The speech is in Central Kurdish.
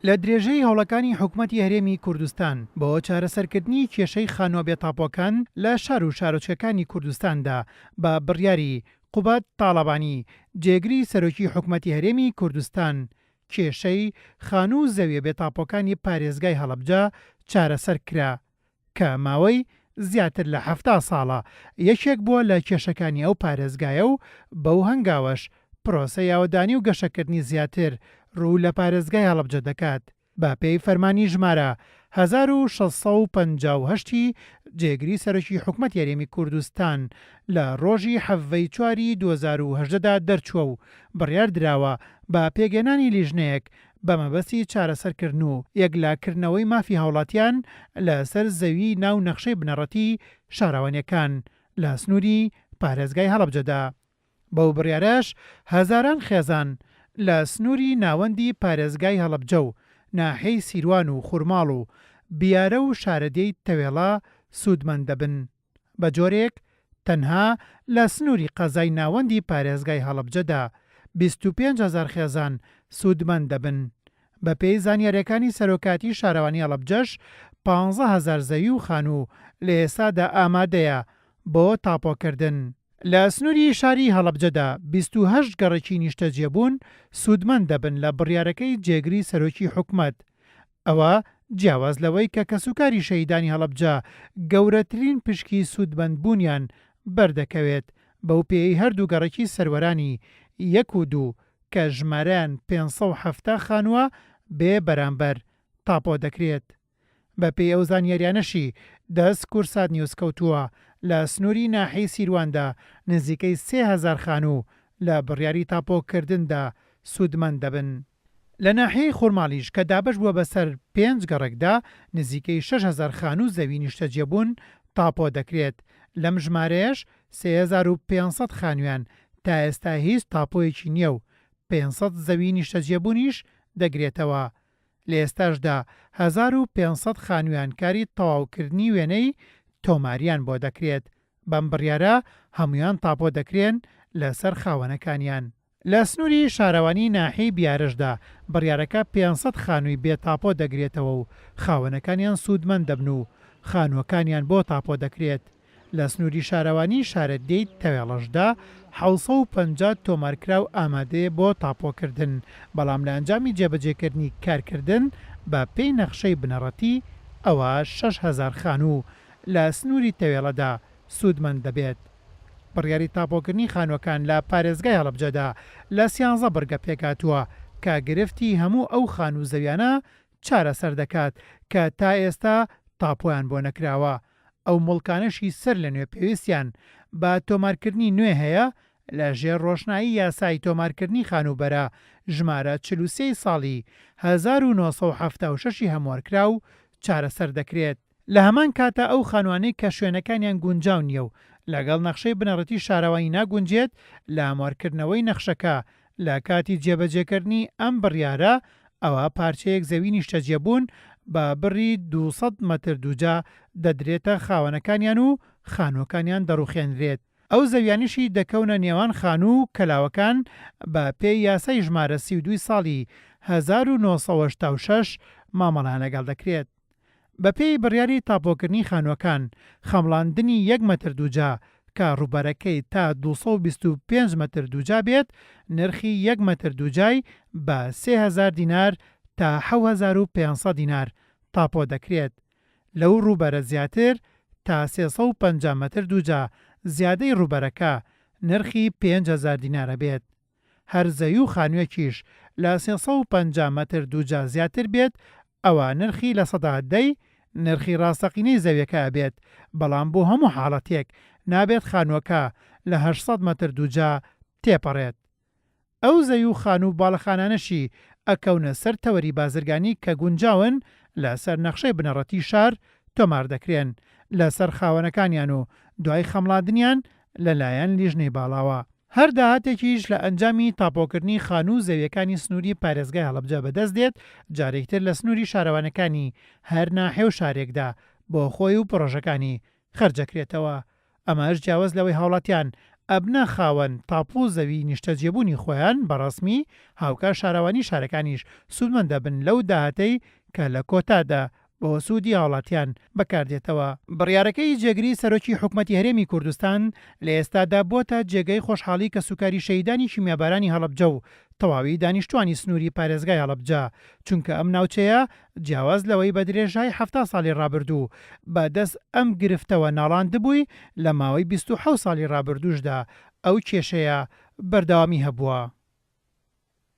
لە درێژەی هەوڵەکانی حکومەتی هەرێمی کوردستان بۆ چارەسەرکردنی کێشەی خانووە بێتاپۆکان لە شار و شارۆچکەکانی کوردستاندا بە بڕیاری قوباد تاڵەبانی جێگری سەرۆکی حکومەتی هەرێمی کوردستان کێشەی خانوو و زەویە بێتاپۆکانی پارێزگای هەڵەبجە چارەسەر کرا کە ماوەی زیاتر لە 70 ساڵە یەکێک بووە لە کێشەکانی ئەو پارێزگایە و بەو هەنگاوەش پرۆسەی ئاوەدانی و گەشەکردنی زیاتر روو لە پارێزگای هەڵەبجە دەکات. بە پێی فەرمانی ژمارە 1658 ی جێگری سەرۆکی حکومەتی هەرێمی کوردستان لە رۆژی حەڤدە ی چواری 2018 دا دەرچووە و بڕیار دراوە بە پێکهێنانی لیژنەیەک بە مەبەستی چارەسەرکردن و یەکلاکردنەوەی مافی هاوڵاتیان لەسەر زەویی ناو نەخشەی بنەڕەتی شارەوانیەکان لە سنووری پارێزگای هەڵەبجەدا. بەو بڕیارەش هەزاران خێزان لە سنووری ناوەندی پارێزگای هەڵەبجە و ناحیەی سیروان و خورماڵ و بیارە و شارەدێی تەوێڵە سوودمەند دەبن. بە جۆرێک تەنها لە سنووری قەزای ناوەندی پارێزگای هەڵەبجەدا 25 هەزار خێزان سوودمەند دەبن. بەپێی زانیارییەکانی سەرۆکایەتی شارەوانی هەڵەبجەش 15 هەزار زەوی و خانوو لە ئێستادا ئامادەیە بۆ تاپۆکردن. لە سنووری شاری هەڵەبجەدا 28 گەڕەکی نیشتەجێبوون سوودمەند دەبن لە بڕیارەکەی جێگری سەرۆکی حکومەت، ئەوە جیاواز لەوەی کە کەسوکاری شەهیدانی هەڵەبجە گەورەترین پشکی سوودمەندبوونیان بەردەکەوێت، بەو پێیەی هەردوو گەڕەکی سەروەرانی یەک و دوو کە ژمارەیان 570 خانووە بێ بەرامبەر تاپۆ دەکرێت. بەپێی ئەو زانیاریانەشی دەست کوردسات نیوز کەوتووە، لە سنووری ناحیەی سیرواندا نزیکەی 3000 خانوو لە بڕیاری تاپۆکردندا سوودمەند دەبن. لە ناحیەی خورماڵیش کە دابەش بووە بەسەر پێنج گەڕەکدا، نزیکەی 6000 خانوو زەوی نیشتەجێبوون تاپۆ دەکرێت، لەم ژمارەیەش 3500 خانوویان تا ئێستا هیچ تاپۆیەکی نییە و 500 زەوی نیشتەجێبوونیش دەگرێتەوە. لە ئێستاشدا 1500 خانوویان کاری تەواوکردنی وێنەی تۆماریان بۆ دەکرێت، بەم بڕیارە هەموویان تاپۆ دەکرێن لەسەر خاوەنەکانیان. لە سنووری شارەوانیی ناحیەی بیارەشدا بڕیارەکە 500 خانووی بێ تاپۆ دەگرێتەوە و خاوەنەکانیان سوودمەند دەبن و خانووەکانیان بۆ تاپۆ دەکرێت. لە سنووری شارەوانیی شارەدێی تەوێڵەشدا 750 تۆمارکراو ئامادەیە بۆ تاپۆکردن، بەڵام لە ئەنجامی جێبەجێکردنی کارکردن بە پێی نەخشەی بنەڕەتی ئەوا 6000 خانوو لە سنووری تەوێڵەدا سوودمەند دەبێت. بڕیاری تاپۆکردنی خانووەکان لە پارێزگای هەڵەبجەدا لە سیانزە بڕگە پێکهاتووە کە گرفتی هەموو ئەو خانوو و زەویانە چارەسەر دەکات کە تا ئێستا تاپۆیان بۆ نەکراوە، ئەو موڵکانەشی سەر لە نوێ پێویستیان بە تۆمارکردنی نوێ هەیە لە ژێر ڕۆشنایی یاسای تۆمارکردنی خانووبەرە ژمارە 43 ی ساڵی 1976 ی هەموارکراو چارەسەر دەکرێت. لە هەمان کاتا ئەو خانوانەی کە شوێنەکانیان گونجاو نییە و لەگەڵ نەخشەی بنەڕەتی شارەوانی ناگونجێت لە هەموارکردنەوەی نەخشەکە لە کاتی جێبەجێکردنی ئەم بڕیارە ئەوا پارچەیەک زەوی نیشتەجێبوون بە بڕی 200 مەتر دووجا دەدرێتە خاوەنەکانیان و خانووەکانیان دەڕوخێنرێت. ئەو زەویانەشی دەکەونە نێوان خانوو و کەلاوەکان بە پێی یاسای ژمارە 32 ی ساڵی 1986 مامەڵەیان لەگەڵ دەکرێت. بەپێی بڕیاری تاپۆکردنی خانووەکان، خەمڵاندنی یەک مەتر دووجا کە ڕووبەرەکەی تا 225 مەتر دووجا بێت، نرخی یەک مەتر دووجای بە 3000 دینار تا 7500 دینار تاپۆ دەکرێت، لەو ڕووبەرە زیاتر تا 350 مەتر دووجا زیادەی ڕووبەرەکە نرخی 5000 دینار ئەبێت. هەر زەوی و خانوویەکیش لە 350 مەتر دووجا زیاتر بێت ئەوا نرخی لە دە ی نرخی ڕاستەقینەی زەویەکە ئەبێت، بەڵام بۆ هەموو حاڵەتێک نابێت خانووەکە لە 800 مەتر دووجا تێپەڕێت. ئەو زەوی و خانوو و باڵەخانانەشی ئەکەونە سەر تەوەری بازرگانی کە گونجاون لە سەر نەخشەی بنەڕەتی شار تۆمار دەکرێن لە سەر خاوەنەکانیان و دوای خەمڵاندنیان لە لایەن لیژنەی باڵاوە. هەر داهاتێکیش لە ئەنجامی تاپۆکردنی خانوو و زەویەکانی سنووری پارێزگای هەڵەبجە بەدەست دێت، جارێکتر لە سنووری شارەوانەکانی هەر ناحیە و شارێکدا بۆ خۆی و پڕۆژەکانی خەرجەکرێتەوە. ئەمەش جیاواز لەوەی هاوڵاتیان ئەبنە خاوەن تاپۆ زەوی نیشتەجێبوونی خۆیان بە ڕەسمی، هاوکات شارەوانی شارەکانیش سوودمەند دەبن لەو داهاتەی کە لە کۆتادا بۆ سوودی هاوڵاتیان بەکاردێتەوە. بڕیارەکەی جێگری سەرۆکی حکومەتی هەرێمی کوردستان لە ئێستادا بۆتە جێگەی خۆشحاڵی کەسوکاری شەهیدانی کیمیابارانی هەڵەبجە و تەواوی دانیشتوانی سنووری پارێزگای هەڵەبجە، چونکە ئەم ناوچەیە جیاواز لەوەی بە درێژای 70 ساڵی ڕابردوو بە دەست ئەم گرفتەوە ناڵاندبووی، لە ماوەی 27 ساڵی ڕابردووشدا ئەو کێشەیە بەردەوامی هەبووە.